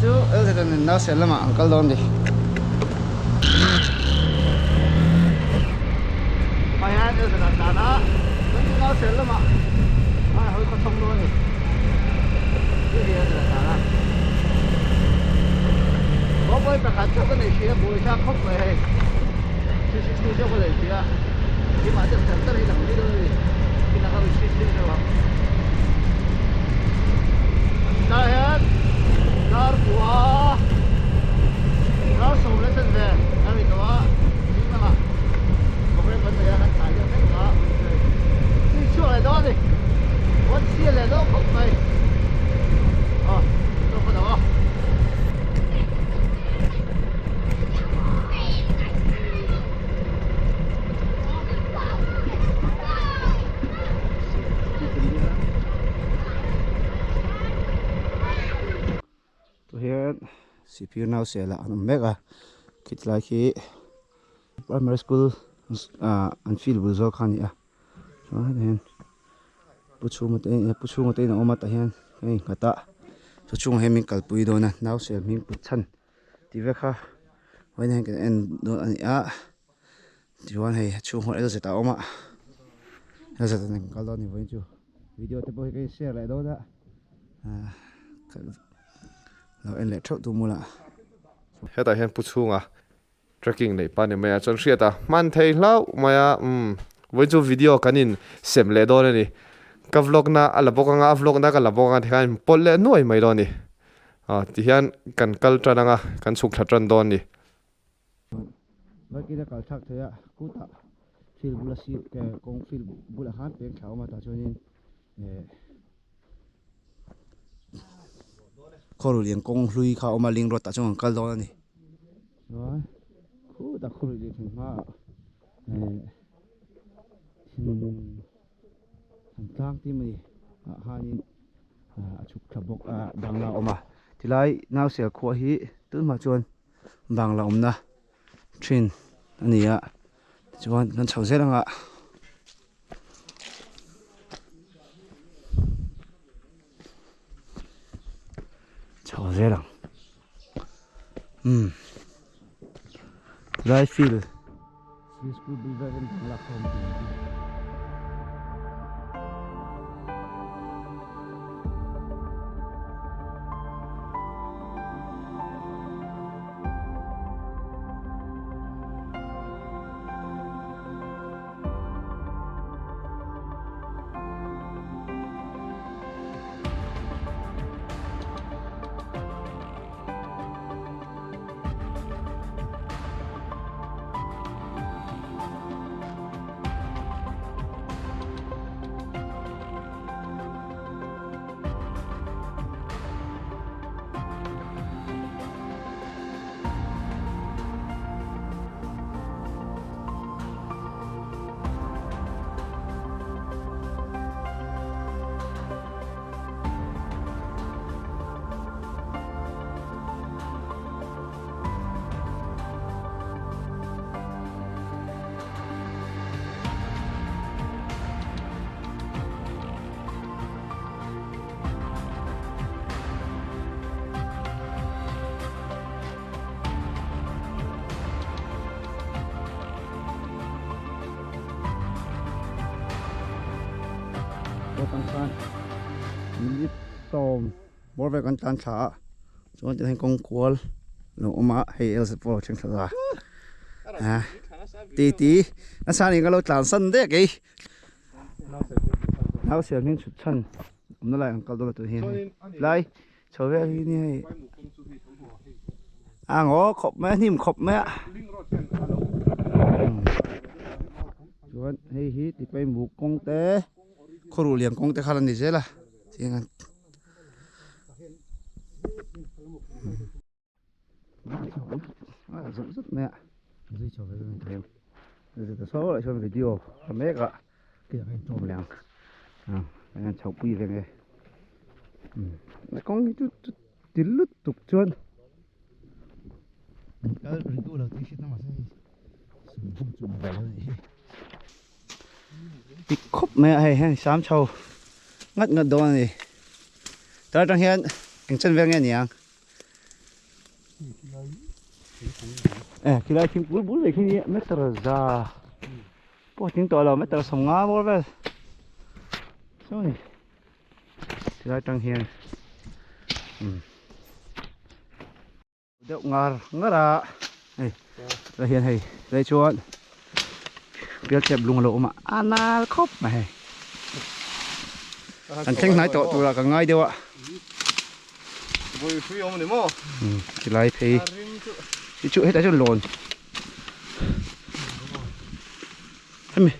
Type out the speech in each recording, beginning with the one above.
chu LZ nen Nausen lamah an kal dawn a ni. Hmai hian LZ an tlan a, chuan chu Nausen lamah a hawi khaw thawng dawn a ni. Hei hi LZ an tlan a. Kawngpui pakhat chauh ka nei hria, buaithlak khawp mai hei. 360 chauh ka nei hria. Keimah deuh char char hi lang mai dawn a ni. Kinah kha rawn chhit deuh deuh ang. Tah hian dar kua dar sawm leh chan ve a ri tawh a, zing lamah program kan nei a, kan tlai deuh hlek a, zui chhuak leh dawn a ni. One sial leh dawn khawp mai. Aw, tawk ka lo a. Tu hian sihphir nau sel ah an awm mek a khitlai khi primary school ah an field bul zawk kha a ni a chuan hetah hian pu chhunga te pu chhunga te in a awm a tah hian a innghat a chu chhungah hian min kalpui dawn a nau sel hming put chhan tih vek kha vawiin hian kan en dawn a ni a tichuan hei a chhung hawn lz a awm a lz a nen kan kal dawn a ni vawiin chu video te pawh hi ka in share leh dawn a ah lo en leh theuh tu mula. Hetah hian pu chhunga trekking neih pa ni mai a chuan hriat a hman thei hlauh mai a umm vawiin chu video kan in sem leh dawn a ni ka vlog na a la bawk anga a vlog na ka la bawk anga tikhan in pawlh leh nuai mai dawn a ni. Aw ti hian kan kal tan anga kan chhuk thla tan dawn ni. Vakin a kal thlak thei a kutah field bula sir kawng field bulah khan peng thla a awm a tah chuanin eh khaw ruh lian kawng hlui kha a awm a link road tah chuan kan kal dawn a ni chuan khutah khaw ruh lian thlen hmaah eh thing tlang te mai ah khanin. a chhuk thla bawk a bangla a awm a tilai nausel khua hi tunhma chuan bangla awmna thin a ni a tichuan kan chho zel ang a chho zel ang umm tilai field. School bul vel hian bangla kha awm tih hi. Minute sawm bawr vel kan tlan thla a chuan tihian kawng kual a lo awm a hei lz pawh a lo thleng thla ta a ti ti nasa ni ka lo tlan san dek ei nau siam hian chhut chhan awmna lai ang kal dawn a tun hian lai chho vel hi ni hei a ngaw khawp mai a hnim khawp mai a chuan hei hi tipai muk kawng te. Khaw ruh lian kawng te kha la ni zel a tiang an a zawt zawt mai a zui chho ve zawng thei zet saw lah chuan video a mek a tiang a intawm leh ang a an chho pui ve nge kawng hi chu ti lutuk chuan an kal rih duh lo tih hriat na mahse hei sum chu a ni lo hi. Dik khawp mai a hei heng sam chho ngat ngat dawn a ni tar atang hian eng chen vel nge ni ang. Eh khilai thing bul bul mai khi ni meter za pawh a tling tawh lo meter 50 bawr vel chu ni tilai tang hian umm deuh ngar ngar a hei tilai hian hei tilai chuan pialtep lung a lo awm a a nal khawp mai hei an thleng hnai tawh turah ka ngai deuh a. Tilai phei hi chu hetah chuan lawn hemi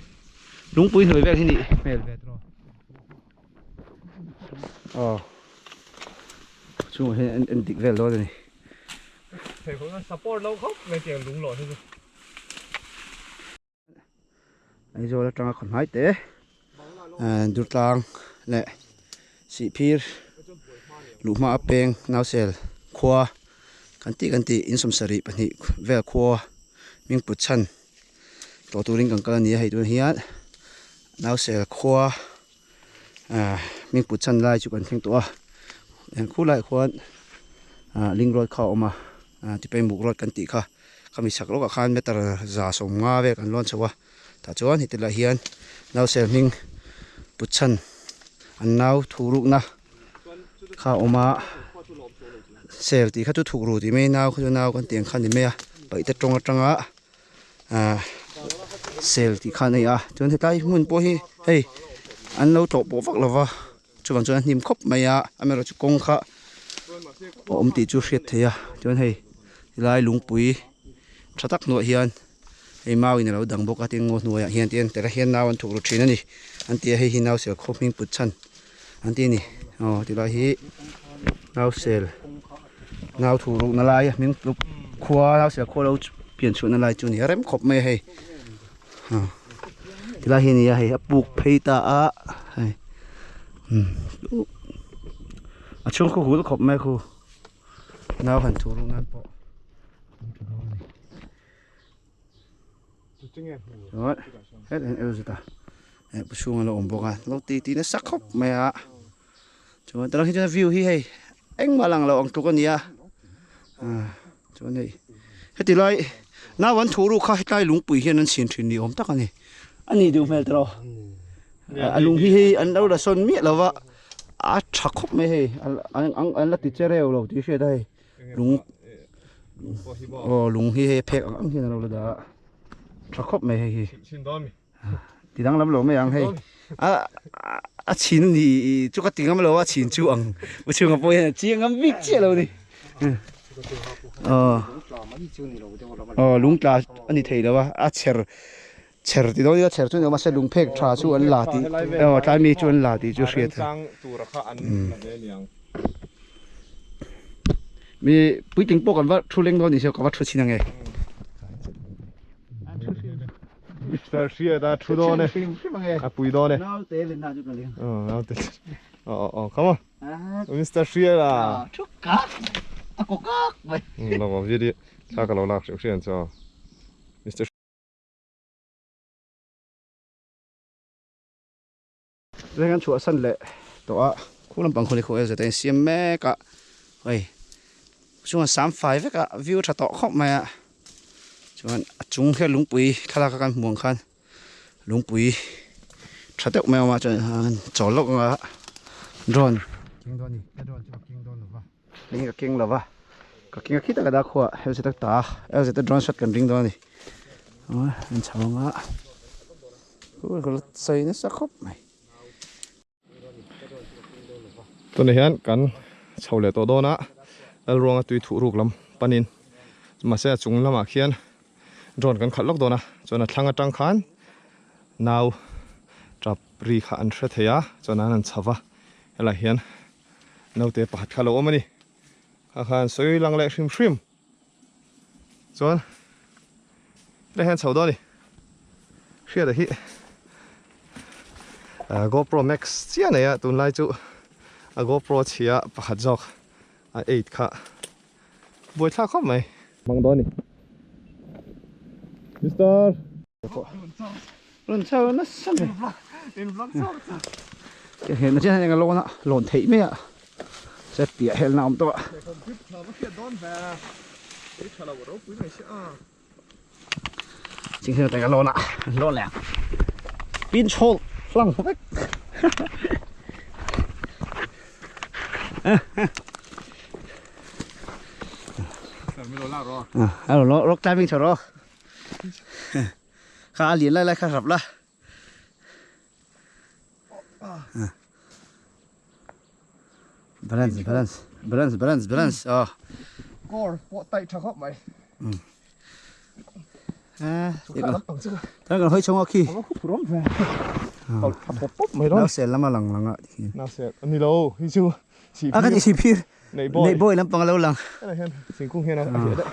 lungpui hnuai vel hi nih hmel ve tawh aw chungah hian en en dik vel dawn a ni. Aizawl atanga khaw hnai te Durtlang leh Sihphir luhma a peng Nausel khua kan tih kan tih in sawmsarih pahnih vel khua hming put chhan tawh turin kan kal a ni a hei tunah hian Nausel khua hming put chhan lai chu kan thleng tawh a eng khu laiah khuan ling road kha a awm a Tipaimuk road kan tih kha. Khami chhak lawkah khan meter 150 vel kan lawn chho a, tah chuan heti lah hian nausel hming put chhan an nau thu rukna kha a awm a, sel tih kha chu thuk ru tih mai nau kha chu nau kan tih ang kha a ni mai a, paihte tawng atanga ahh sel tih kha a nei a, chuan hetlai hmun pawh hi hei an lo tlawh pawh vak lo va. Chuvang chuan a hnim khawp mai a, amaherawhchu kawng kha a awm tih chu hriat theih a, chuan hei helai lungpui tha tak hnuah hian hei mau in alo dang bawk a tin ngaw hnuaiah hian tin tah hian nau an thuk ru thin a ni an ti a hei hi nau sel khaw hming put chhan an ti a ni aw tilai hi nau sel nau thu ruk na lai a hming khua nau sel khua lo pian chhuah na lai chu a ni a rem khawp mai a hei. Tilai hi a ni a hei a puk phei ta a hei a chhung khu hul khawp mai khu nau han thu ruk nan pawh chuan het an el zet a eh pu chhung a lo awm bawk a lo ti ti nasa khawp mai a chuan tunah hi chuan view hi hei engmah lang lo ang tluk a ni a chuan hei heti lai nau an thu ruk kha hetlai lungpui hian an chhin thin ni awm tak a ni a ni duh hmel tawh a lung hi hei an lo la sawn miah lo va a tha khawp mai hei an la ti che reu lo tih hriat a hei lung aw lung hi hei phek ang ang hian an lo la dah a tha khawp mai hei hi. Ti danglam lo mai ang hei. A a chhin ni chu ka ti ngam lo a chhin chu ang u chhunga pawh hian a chiang ngam bik chiah lo ni. Aw aw lung tla a ni thei lo a a chher chher ti dawn ila chher chu ni lo mahse lung phek tha chu an la tih aw tlai mi chu an la tih chu hriat a. Mi puitling pawh kan va thu leng dawn ni se ka va thu chhin ang e. Mister Hriat a thu dawn e. A pui dawn e. Naute len na chu ka leng. Oh, naute. Oh, oh, come on. Mister Hriat a. Thu kak. A ko kak mai. Lo va video. Thla ka lo lak hriam hriam chu. Mister Reng an chhuah san leh tawh a khu lampang khaw ni khaw el zet a insiam mek a hei chuan sam fai vek a view tha tawh khawp mai a chuan a chung hian lungpui thlalak a kan hmuh ang khan lungpui tha deuh mai a awm a chuan chawl lawk anga drone keng dawn a ni ka drone chu ka keng dawn lova hei ka keng lova ka keng a khi tak a dah khuah hel zet a ta hel zet a drone shot kan ring dawn a ni an chho anga. Sawi nasa khawp mai. Tunah hian kan chho leh tawh dawn a, Lalruanga tui thuh ruk lam panin mahse a chung lamah khian drone kan khalh lawk dawn a, chuan a thlang atang khan nau tap ri kha an hre thei a, chuan an han chho va, helaiah hian naute pakhat kha a lo awm a ni, kha khan sawi lang leh hrim hrim. Chuan helai hian chho dawn a ni. Hriata hi GoPro Max chiah nei a tunlai chu a GoPro chhia pakhat zawk a 8 kha buaithlak khawp mai. Hmang dawn a ni. Mister. Rawn chho nasa mai. Heng chian hian eng a lawn a lawn theih mai a. Set piah helna a awm tawh a. Chinghen atang a lawn a, an lawn leh ang. Pin chhawl hlang vek. Rock climbing chho rawh. Kha a lian lai lai kha hrap la. Balance, balance, balance, balance, balance. Oh. Core pawh tight tha khawp mai. Ah, Tan kan hoi chunga khi. Nau sel lama lang langa khi. Nau sel ani lo hi chu si A kan si phir. Nei boy lampang lo lang. Hian thingkung hian a hriat a.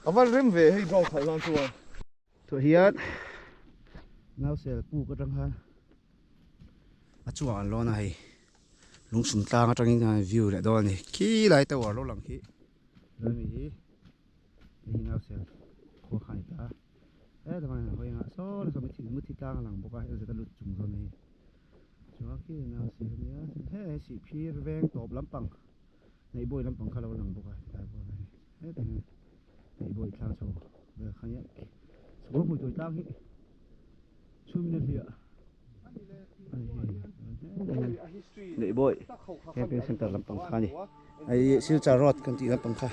A va rem ve hei drone khalh nan chuan. Tawh hian nau sel puk atang khan a chungah an lawn a hei lungsum tlang atangin khan view leh dawn a ni khi lai tower lo lang khi mi hi hei hi nau sel khua kha a ni ta a heta hmangin a hawi ang a saw nasa muthi tlang a lang bawk a hei zeta lut chung zawn hei chuan khi nau sel a nia hei sih phir veng tawp lampang Neihbawi lampang kha lo lang bawk a tilai pawh hi hetah hian Neihbawi tlang chho vel kha nia chhawr hmui tawi tlang hi chhumna hliah a ni hei Neihbawi camping center lampang kha a ni hei Silchar road kan tih lampang kha.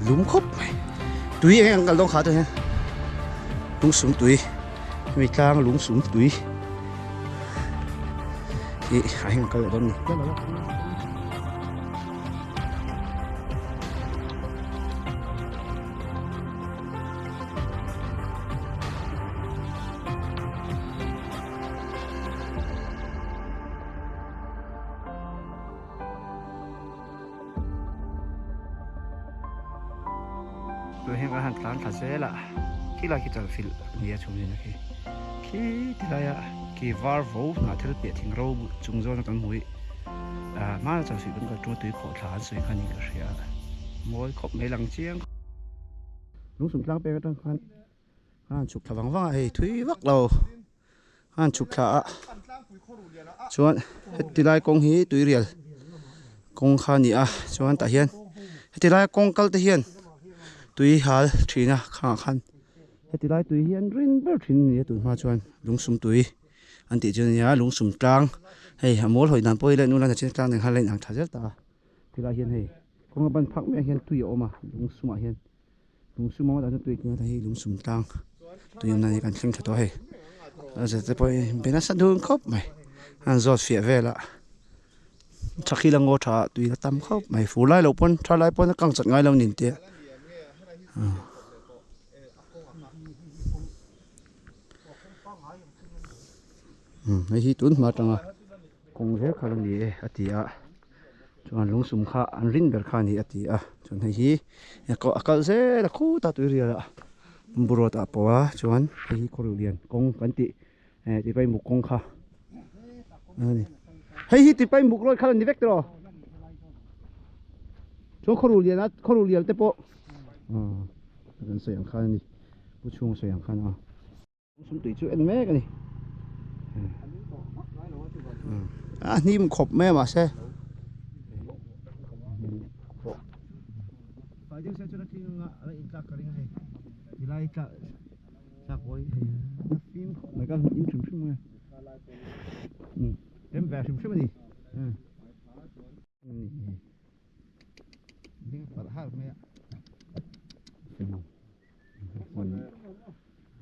Lum khawp mai tui eng ang kal dawn kha te hian lungsum tui hemi tlang lungsum tui hi a heng kal leh dawn ni. Tui hian kan han tlan thla zel a khi lai khi chalfilh a ni a chhung zin a khi khi ti laia khi var vo hnah thil piah thing ro chung zawn a kan hmu hi ah hmana chalfilh kan kal ṭung a tui khawh thla an sawi kha niin ka hria a mawi khawp mai lang chiang lungsum tlang peng atang khan a han chhuk thla vang vang a hei thui vak lo a han chhuk thla a chuan heti lai kawng hi tuirial kawng kha a ni a chuan tah hian heti lai kawng kal te hian tui hal thin a khangah khan heti lai tui hi an rin ber thin a ni a tun hma chuan lungsum tui an tih chu a ni a lungsum tlang hei a mawl hawi dan pawh hi leh nula chin tlang nen khan a la inang tha zel ta a tilai hian hei kawng a ban phak mai ah hian tui a awm a lungsumah hian. Lungsum awm atah chuan tui tuna hi lungsum tlang tui awmna hi kan thleng tha tawh a hei a zet te pawh hi be nasa dun khawp mai a han zawt fiah vel a thakhi la ngaw tha ah tui a tam khawp mai fur lai loh pawn tha lai pawn a kang chat ngai lo nin te. Umm hei hi tun hma atanga kawng zel kha la ni e a ti a chuan lungsum kha an rin ber kha a ni a ti a chuan hei hi a kal zel a khutah tuirial ah Bumbu road ah pawh a chuan hei hi khaw lian kawng kan tih eh tipai muk kawng kha a ni hei hi tipai muk road kha la ni vek tawh chuan khaw lian a khaw lian te pawh kan sawi ang khan a ni pu chhung sawi ang khan a. Sumtui chu en mek a ni a hnim khawp mai a mahse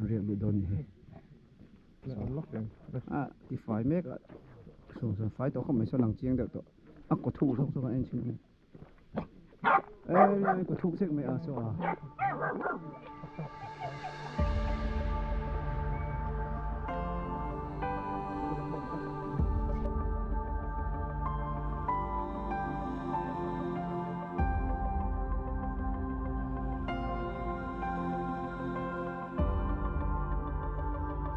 Riak duh dawn ni hei a ti fai mek a saw saw fai tawh khawp mai saw lang chiang deuh tawh a kaw thuk zawk zawk a en chhin ang e kaw thuk zek mai a saw a.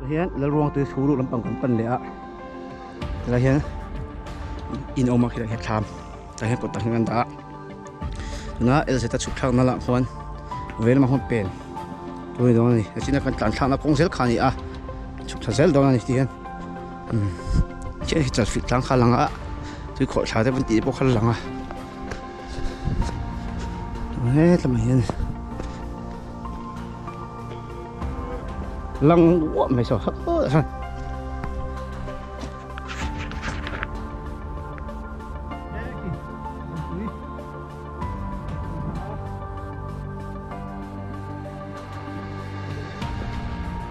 Hian Lalruang tui chhung luh lampang kan pan leh a tilai hian in awm a khilai hian thlam tah hian kawt ah hian an dah a tuna lz a chhuk thlakna lah khuan vei lamah khuan pen tur a ni dawn a ni china kan tlan thlakna kawng zel kha a ni a chhuk thla zel dawn a ni tih hian umm chiah hi chalfilh tlang kha a lang a tui khawh thla te pawh an tih pawh kha a lang a. Hetlaiah hian lang uah mai saw hak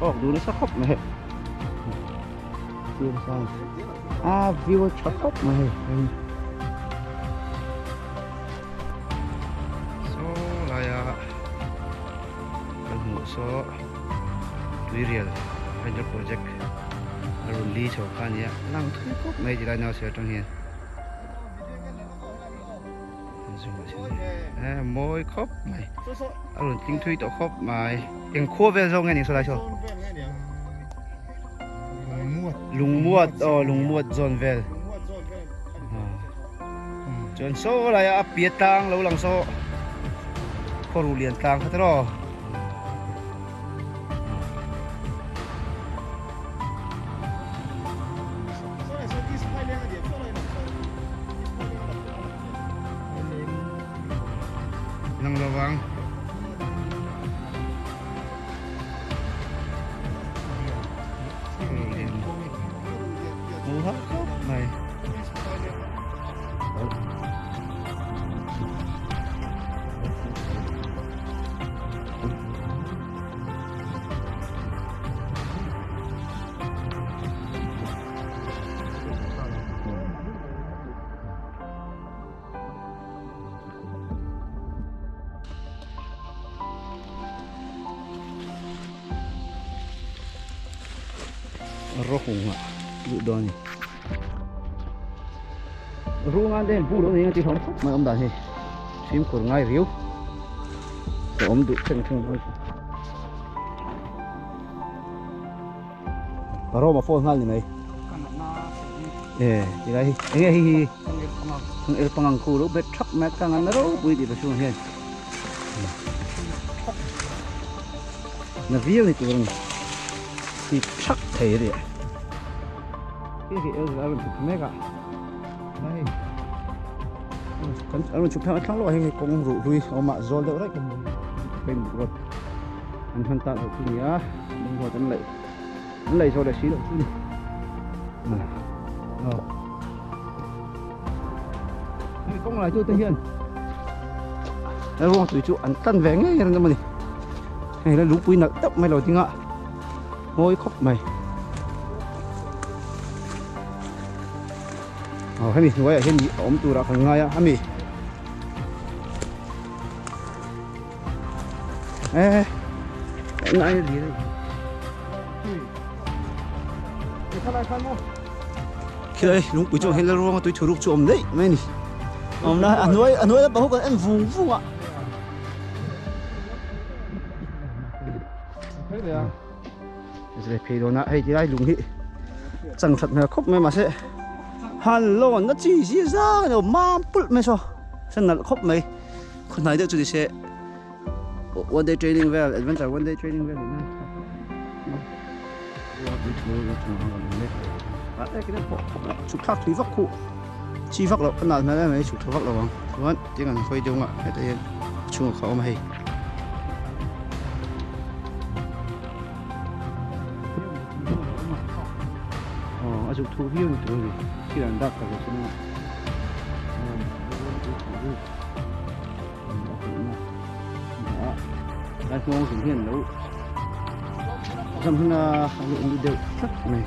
Awk duh nasa khawp mai hei a view a tha khawp mai hei saw laia kan hmuh saw tuirial hydro project a rawn li chho kha a nia lang thui khawp mai tilai nausen atang hian mawi khawp mai a rawn tling thui tawh khawp mai eng khua vel zawk nge ni saw lai saw lungmuat aw lungmuat zawn vel chuan saw lai a piat tlang lo lang saw khawru lian tlang kha tiraw. Lang lo vang. Hmu hauh khawp mai. Rawhung ah luh dawn a ni. Runga te hian bu lo nei ang tih hlawm khawp mai awm dan hi fimkhur ngai riau ka awm duh theng theng mai. Roma phone nghal ni mai. E ti lai hi enge hi hi thang el pangang khu lo bet thap mai ka ngan na ropui tih pa chhungah hian na viau ni tur a ni ti thak thei a ni khi khi el a rawn chhuk mek a hei kan a rawn chhuk thlang thlang lawk a hei kawng ruh hlui a awm a zawl deuh raih kan hei road an hman tak loh chu a ni a road an laih an laih zawh leh si loh chu a ni aw hei kawng lai tute hian ruang tui chu an tan ve ngei reng a ni hei la lungpui nalh deuh mai lo ding a mawi khawp mai aw hemi hnuaiah hian a awm turah kan ngai a ami e ngai ri Khilai lungpui chu hian lalruanga tui thuruk chu awm daih mai a ni. Awm lai a hnuai a hnuai lampang ho kan en vung vung a. Phei dawn a hei tilai lung hi chang that hmel khawp mai mahse han lawn na chi zia zang a ni lo mam pulh mai saw sen nalh khawp mai khawhnai deuh chu ni se one day training vel adventure one day training vel ni chhuk thlak thui vak khuh chi vak loh a nalh hmel em mai chhuk thla vak lo ang chuan tiang an hawi deuh a hetah hian a chhungah kha a awm a hei. Aw a zuk thuh viau ni tur a ni thil an dak tak lo chu nia a hnawng zawng hian lo zam hun a a lo awm deuh tlat mai.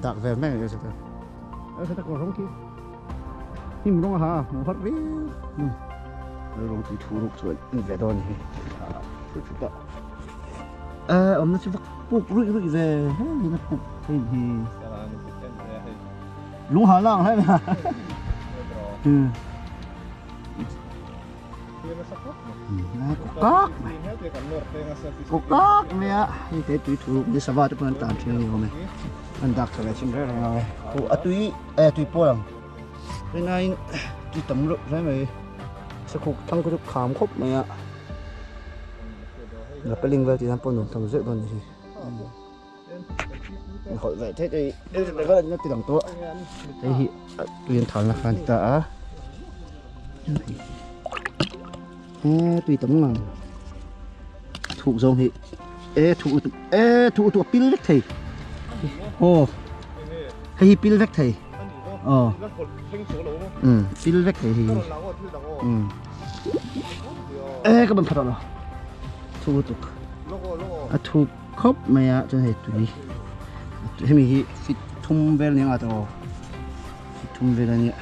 Dak vel mai a zut a a kawr rawng khi hnim rawng a ha a hmuh har viau rawng tui thu ruk chu an ve dawn hi chutah awmna chu vak puk ruih ruih ve hei a puk hei hi. Lung ha lang hle mai a. Kawk mai. Kawk mai a. Hei te tui thu ni sava te pawh an tan thin a ni awm e. An dak tha ve chin reng reng ang e. Aw a tui eh tui pawl ang. Rinaiin tui tam reuh hle mai. Sakhuk thang khu chu kham khawp mai a. Rappelling vel tih nan pawh nuam tham zeuh dawn a ni hi. Hawlh ve thei thei na ti lang tawh hei hi tui an thalna kha a ni ta a he tui tam ngang thuk zawng hi e thuk lutuk e thuk lutuk a pil vek thei aw hei hi pil vek thei aw um pil vek thei hei hi um e ka ban phat lo thuk lutuk a thuk khawp mai a chuan hei tui hemi hi fit thum vel nia nga aw fit thum vel ania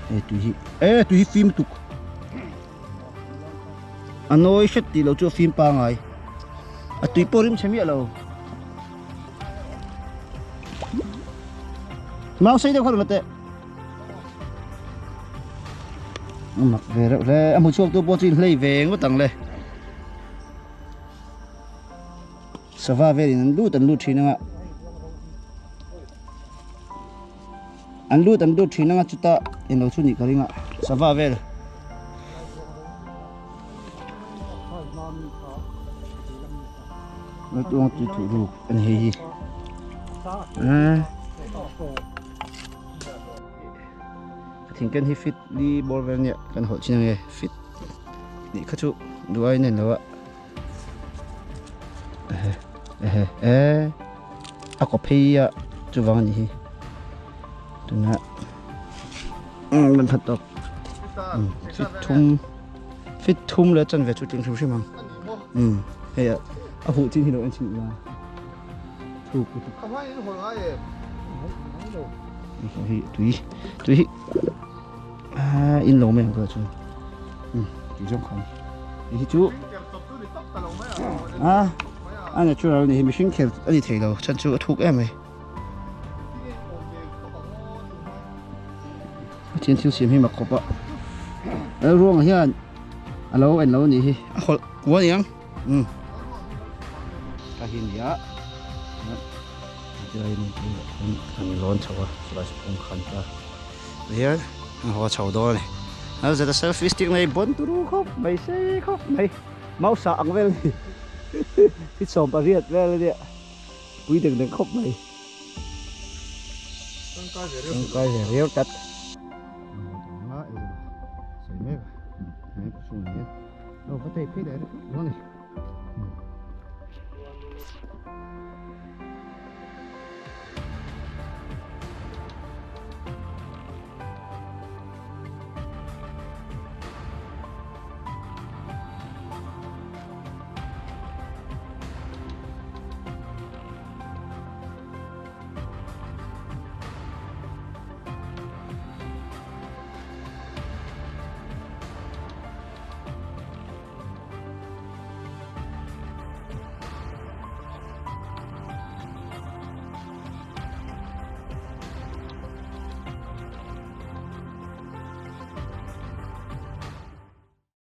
hei tui hi e tui hi fim tuk a nawi hret tih loh chu a fim pangai a tui pawh rim chhe miah lo mau sei deuh kha rawn la teh a mak ve reuh hle a hmu chhuak tu pawh chu inhlei ve ngawt ang le. Sava velin an lut an lut thin anga an lut an lut thin anga chuta englo chu nih ka ring a sava vel tuang tui thuh ruk ani hei hi thingken hi fit li bawr vel nia kan hawlh chin ange fit nih kha chu duh aiin a inlo a. Ehe ehe e a kaw phei a chuvang a nih hi tuna kan that tawk fit thum fit thum leh chanve chu tling hrim hrim ang um hei a a huh chin hi lo en chhin ila thuk lutuk hi tui tui hi a in lo mai ang ka chu um tui zawng khan hei hi chu a a natural ni hi mihring khel a ni thei lo chhan chu a thuk em mai pathian thil siam hi mak khawp a a ruangah hian a lo en lo a nih hi a hawlh kual a ni ang um ka hi a ni a kan lawn chho a chulai chu kawngkhar ta. Hian an haw chho dawn a ni. A zet a selfie stick nei bon turu khawp mai sei khawp mai. Mausa ang vel a ni. Feet 18 vel a nia. Pui deng deng khawp mai. Tangkai ve riau tlat.